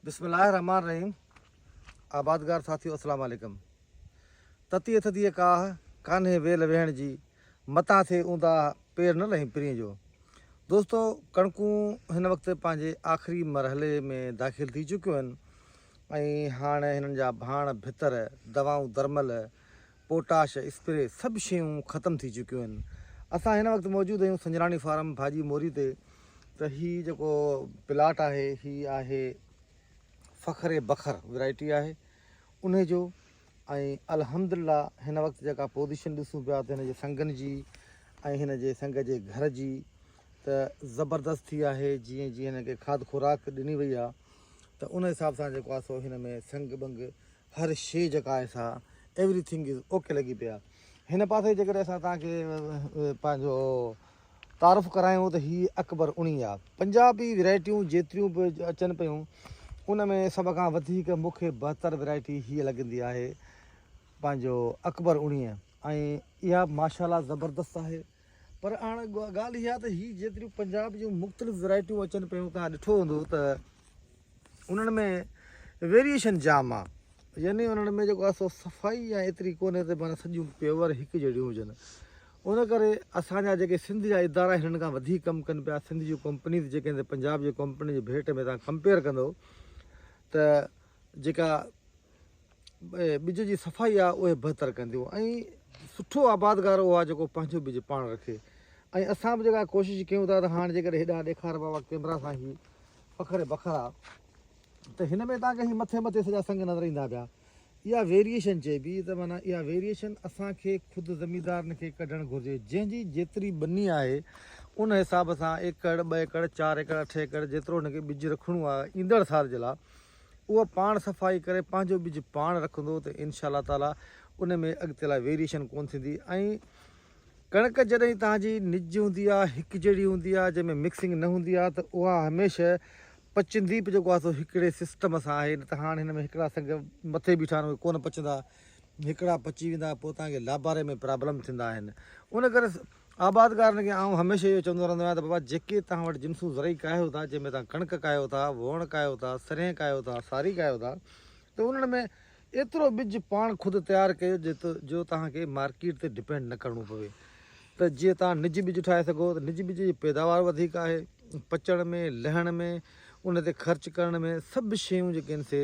بسم الله الرحمٰن الرحيم آبادگار ساٿيو اسلام عليڪم تتيء ٿڌيء ڪاهه ڪانهي ويل ويهڻ جي متان ٿئي اونداهه پير نه لهين پرينء جو دوستو ڪڻڪون هن وقت پنهنجي آخري مرحلي ۾ داخل ٿي چڪيون آهن ۽ هاڻ هنن جا ڀاڻ ڀتر دوائون درمل پوٽاش اسپري سڀ شيون ختم ٿي چڪيون آهن اسان هن وقت موجود آهيون سنجراڻي فارم ڀاڄي موري تي ته هي جيڪو پلاٽ آهي هي آهي فخر بخر ورائٽي آهي انهي جو ۽ الحمدلله هن وقت جيڪا پوزيشن ڏسون پيا ته هن جي سنگن جي ۽ هن جي سنگ جي گهر جي ته زبردست ٿي آهي جيئن جيئن هن کي کاڌ خوراڪ ڏني وئي آهي ته ان حساب سان جيڪو آهي سو هن ۾ سنگ بنگ هر شيء جيڪا آهي سا ايوري ٿنگ از اوڪي لڳي پئي آهي. هن پاسي جيڪڏهن اسان توهان کي پنهنجو تعارف ڪرايون ته هي اڪبر اڻي آهي. پنجابي ورائٽيون جيتريون به اچن پيون ان ۾ سڀ کان وڌيڪ مون کي بهتر ورائٽي هيء لڳندي آهي پنهنجو اڪبر اڻيء ۽ اها ماشاء الله زبردست آهي پر هاڻ ڳالهه اها ته هي جيتريون پنجاب جون مختلف ورائٽيون اچن پيون توهان ڏٺو هوندو ته انهن ۾ ويريئيشن جام آ يعني انهن ۾ جيڪو آ سو صفائي يا ايتري ڪونهي ته معنيٰ سڄيون پيور هڪ جهڙيون هجن ان ڪري اسان جا جيڪي سنڌ جا ادارا هنن کان وڌيڪ ڪم ڪن پيا سنڌ جون ڪمپنيز جيڪي آهن پنجاب جي ڪمپني جي ڀيٽ ۾ توهان ڪمپيئر ڪندو ته جيڪا ٻج جي صفائي آ اهي بهتر ڪنديون ۽ سٺو آبادگار اهو آ جيڪو پنهنجو ٻج پاڻ رکي ۽ اسان به جيڪا ڪوشش ڪيون ٿا ته هاڻ جيڪڏهن هيڏانهن ڏيکار بابا ڪيمرا سان هي فخر بخر آ ته هن ۾ توهان کي هي مٿي مٿي سڄا سنگ نظر ايندا پيا اها ويريئيشن چئبي ته معنيٰ اها ويريئيشن اسان کي خود زميندارن کي ڪڍڻ گهرجي جنهن جي جيتري ٻني آهي ان حساب سان ايڪڙ ٻه ايڪڙ چار ايڪڙ اٺ ايڪڙ جيترو هن کي ٻج رکڻو آهي ايندڙ سال جي لاء اهو پاڻ صفائي ڪري پنهنجو ٻج پاڻ رکندو ته انشاء الله تعالي ان ۾ اڳتي لاء ويريئيشن ڪونه ٿيندي ۽ ڪڻڪ جڏهن توهان جي نج هوندي آهي هڪ جهڙي هوندي آهي جنهن ۾ مڪسنگ نه هوندي آهي ته اها هميشه پچندي به جيڪو آهي سو هڪڙي سسٽم سان آهي نه ته هاڻ هن ۾ هڪڙا سنگ مٿي بيٺا آهن اهي ڪونه پچندا هڪڙا پچي ويندا پوء توهان کي لاباري ۾ پرابلم ٿيندا آهن ان ڪري آبادگارن کي آئون هميشه اهو چوندو رهندو آهيان ته بابا جيڪي توهان وٽ جنسون زرعي ڪاهيو ٿا جنهن ۾ توهان ڪڻڪ ڪاهيو ٿا، ووڻ ڪاهيو ٿا، سرهين ڪاهيو ٿا، ساري ڪاهيو ٿا ته انهن ۾ ايترو ٻج پاڻ خود تيار ڪيو جو توهان کي مارڪيٽ تي ڊپينڊ نه ڪرڻو پوي ته جيئن توهان نج ٻج ٺاهي سگهو ته نج ٻج جي پيداوار وڌيڪ آهي پچڻ ۾ لهڻ ۾ ان تي خرچ ڪرڻ ۾ سڀ شيون جيڪي آهن سي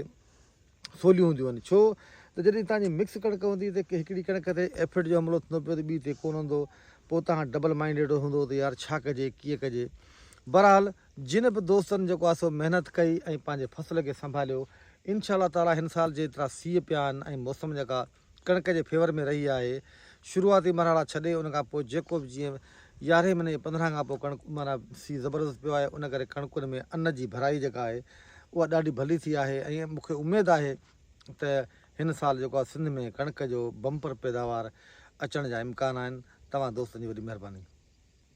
سوليون هونديون آهن ڇو ته جڏهن توهان جي مڪس ڪڻڪ هوندي ته هڪڙي ڪڻڪ تي ايفڊ جو حملو ٿيندو پيو ته ٻي تي ڪونه هوندو پوء توهان ڊبل مائنڊيڊ هوندو ته يار ڇا ڪجي ڪيئن ڪجي بهرحال جن به دوستن جيڪو آهي سو محنت ڪئي ۽ پنهنجي فصل کي سنڀاليو انشاء الله تعالي هن سال جيترا سيء پيا آهن ۽ موسم جيڪا ڪڻڪ جي فيور ۾ رهي آهي شروعاتي مرحلا ڇڏي ان کان پوء جيڪو به جيئن يارهين مهيني جي 15 کان پوء ڪڻڪ معنيٰ سي زبردست پيو آهي ان ڪري ڪڻڪن ۾ ان جي ڀرائي جيڪا آهي اها ڏاڍي ڀلي ٿي آهي ۽ مون کي اميد آهي ته هن سال جيڪو آهي سنڌ ۾ ڪڻڪ جو بمپر پيداوار اچڻ جا امڪان آهن توهان دوستن جي وڏي مهرباني.